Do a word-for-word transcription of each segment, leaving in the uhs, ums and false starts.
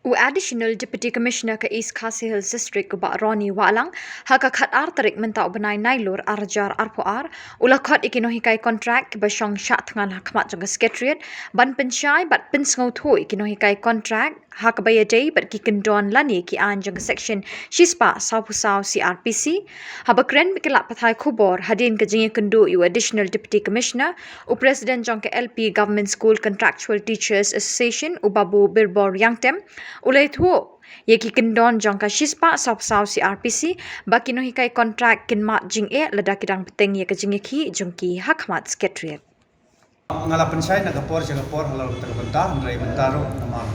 U Additional Deputy Commissioner ka East Khasi Hills District, u Bah Ronnie Wahlang, ha ka khatar tarik mynta u bnai Nailur arhajar arphew ar, u la khot ïa ki nonghikai kontrak kiba shong shah thngan ha khmat jong ka Secretariat ban pynshai bad pynsngewthuh ïa ki nonghikai kontrak ha kaba ïadei bad ki kyndon lane ki aiñ jong ka Section shispah sawphew saw C R P C. Haba kren bad ki lad pathai khubor hadien ka jingïakynduh ïa u Additional Deputy Commissioner, u President jong ka L P Government School Contractual Teachers Association, u Babu Birbor Ryangtem, u la ïathuh ïa ki kyndon jong ka shispah sawphew saw C R P C ba ki nonghikai kontrak kin mad jingeh lada ki dang bteng ïa ka jingïakhih jong ki ha khmat Secretariat. Nga la pynshai na ka por sha ka por halor kata ka bynta, hynrei mynta ruh namar,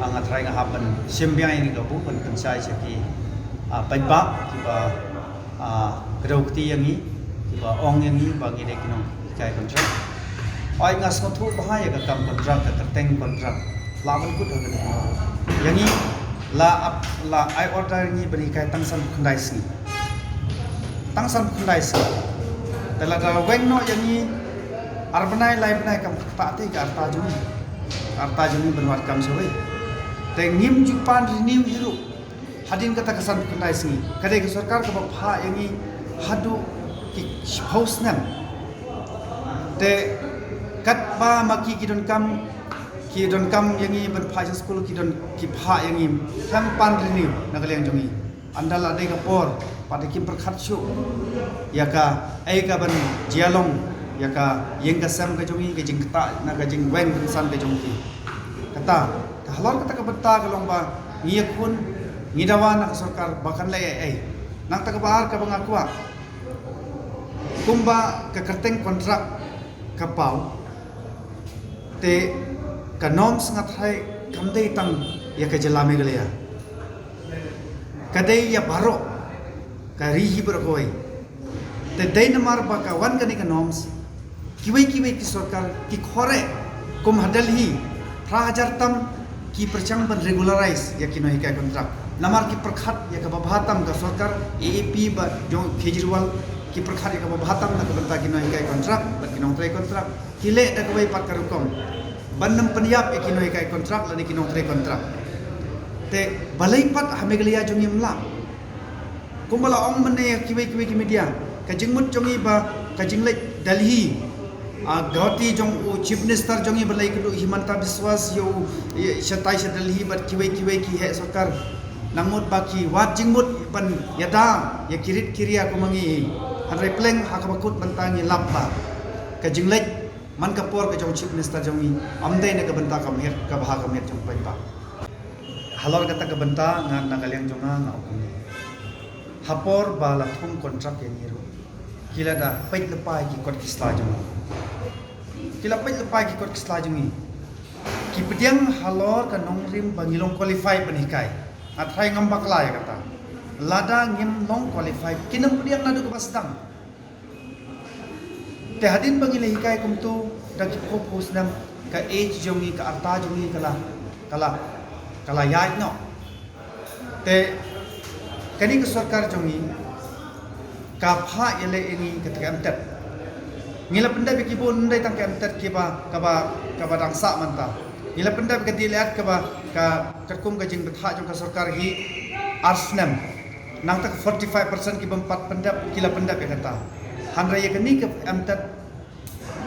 ah, nga tharai nga hap ban shim biang ïa kane ka buh ban pynshai sha ki, ah, paidbah kiba, ah, kdew kti ïa ngi, kiba ong ïa ngi ba ngi dei ki nonghikai kontrak. Ai, nga sngewthuh bha ïa ka kam kontrak, ka kyrteng kontrak. La ban kut ha kane ka. Ïa ngi la ap, la ai order ïa ngi ban hikai tang sanphew khyndai sngi. Tang sanphew khyndai sngi. Te lada la weng noh ïa ngi ar bnai lai bnai kam ktah te ka rta jong ngi. Ka rta jong ngi ban wad kam shawei. Te ngim ju pan renew hi ruh hadien kata ka sanphew khyndai sngi. Ka dei ka sorkar kaba phah ïa ngi haduh ki shiphew snem. Te katba ma ki ki donkam, ki donkam ïa ngi ban phah sha skul, ki don, ki phah ïa ngi, khlem pan renew na ka liang jong ngi. Ynda la dei ka por, pat kim pyrkhat shuh ïa kaei kaban jia long ïa ka ïing ka sem ka jong ngi, ka jingktah na ka jingweng jingsan ka jong ki. Kata, ka halor kata ka bynta ka long ba ngi ïakhun, ngi dawa na ka sorkar ba kan leh ei ei. Nangta kaba ar kaba nga kwah, kumba ka kyrteng kontrak ka paw, te ka norms nga tharai kam dei tang ïa ka jylla Meghalaya. Ka dei ïa baroh ka ri hi baroh kawei. Te dei namar ba ka wan kane ka norms, kiwei kiwei ki sorkar ki khore, kum ha Delhi, phra hajar tam ki pyrshang ban regularize ïa ki nonghikai kontrak. Namar ki pyrkhat ïa kaba bha tam ka sorkar A A P ba jong Kejriwal, ki pyrkhat ïa kaba bha tam na ka bynta ki nonghikai kontrak bad ki nongtrei kontrak. Ki leh da kawei pat ka rukom ban ym pynïap ïa ki nonghikai kontrak lane ki nongtrei kontrak. Te balei pat ha Meghalaya jong ngi ym lah? Kumba la ong mynne ïa kiwei kiwei ki media, ka jingmut jong ngi ba ka jingleit Delhi, ah, Guwahati jong u Chief Minister jong ngi ba la ïakynduh Himanta Biswas ïa u, ïa, shatai sha Delhi bad kiwei kiwei ki heh sorkar. Nang mut ba ki wad jingmut ban ïada ïa ki rit ki ria kum ma ngi. Hynrei pleng ha kaba kut bynta ngi lap ba ka jingleit man ka por ka jong Chief Minister jong ngi ym dei na ka bynta ka miet, ka bha ka miet jong paidbah. Halor kata ka bynta nga na ka liang jong nga nga ong kumne. Ha por ba la thung kontrak ïa ngi ruh, ki la da peit lypa ïa ki kot ki sla jong ngi. Ki la peit lypa ïa ki kot ki sla jong ngi. Ki pdiang halor ka nongrim ba ngi long qualified ban hikai. Nga tharai ngam bakla ïa kata. Lada ngim long qualified, kin ym pdiang naduh kaba sdang. Te hadien ba ngi la hikai kumto da ki phew phew snem, ka age jong ngi, ka rta jong ngi ka la, ka la, ka la ïaid noh. Te kane ka sorkar jong ngi ka phah ïaleh ïa ngi kata ka M Tet. Ngi la pyndep ïa ki bun, ym dei tang ka M Tet kiba, kaba, kaba dang sah mynta. Ngi la pyndep ïa ka D El Ed kaba, ka, katkum ka jingbthah jong ka sorkar hi ar snem. Nangta ka forty-five percent ki bym pat pyndep, ki la pyndep ïa kata. Hynrei ïa kane ka M Tet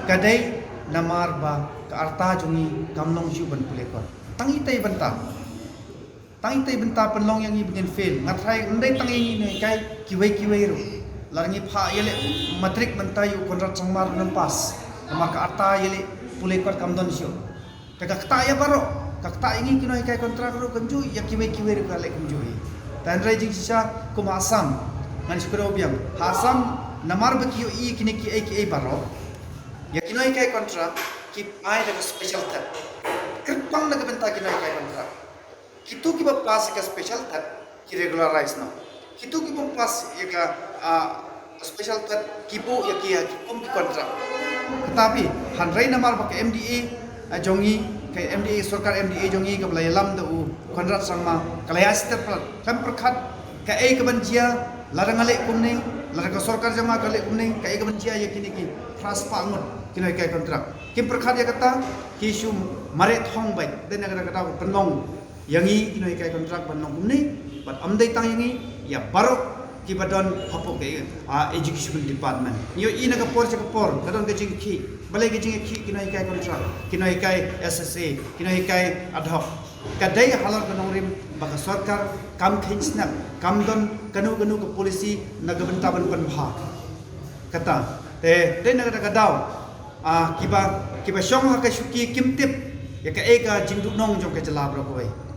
ka dei namar ba ka rta jong ngi kam long shuh ban pule kot. Tang itei bynta. Tang itei bynta pynlong ïa ngi ba ngin fail. Nga tharai ym dei tang ïa ngi nonghikai, kiwei kiwei ruh. Lada ngi phah ïaleh matrik mynta ïa u Conrad Sangma ruh un ym pass. Namar ka rta ïaleh pule kot kam don shuh. Te ka ktah ïa baroh, ka ktah ïa ngi ki nonghikai kontrak ruh kumjuh, ïa kiwei kiwei ruh ka leh kumjuh hi. Te hynrei jingshisha kum ha Assam, ngan shu kdew biang. Ha Assam namar ba ki ïohi kine kiei kiei baroh, ïa ki nonghikai kontrak ki ai da ka special threat. Kyrpang na ka bynta ki nonghikai kontrak. Kito kiba pass ïa ka special threat ki regularize noh. Kito ki bym pass ïa ka, ah, special threat ki buh ïa ki, ïa ki kum ki kontrak. Tetapi hynrei namar ba ka M D A, ah, jong ngi, ka M D A, sorkar M D A jong ngi kaba la ïalam da u Conrad Sangma ka la ïa sitter palat. Khlem pyrkhat kaei kaban jia, lada nga leh kumne, lada ka sorkar jong nga ka leh kumne, kaei kaban jia ïa kine ki phra spah ngut ki nonghikai kontrak. Kim pyrkhat ïa kata, ki shu mareh thong beit, dei na kata ka daw pynlong ïa ngi ki nonghikai contract ban long kumne, bad ym dei tang ïa ngi, ïa baroh kiba don hapoh ka, ah, education department. Ngi ïohi na ka por sha ka por ka don ka jingkhih, balei ka jingkhih ki nonghikai contract, ki nonghikai S S A, ki nonghikai ad hoc? Ka dei halor ka nongrim ba ka sorkar kam kheiñ snap, kam don kano kano ka policy na ka bynta ban pynbha. Kata te dei na kata ka daw, ah, kiba, kiba shong ha ka shuki kim tip ïa kaei ka jingduhnong jong ka jylla baroh kawei.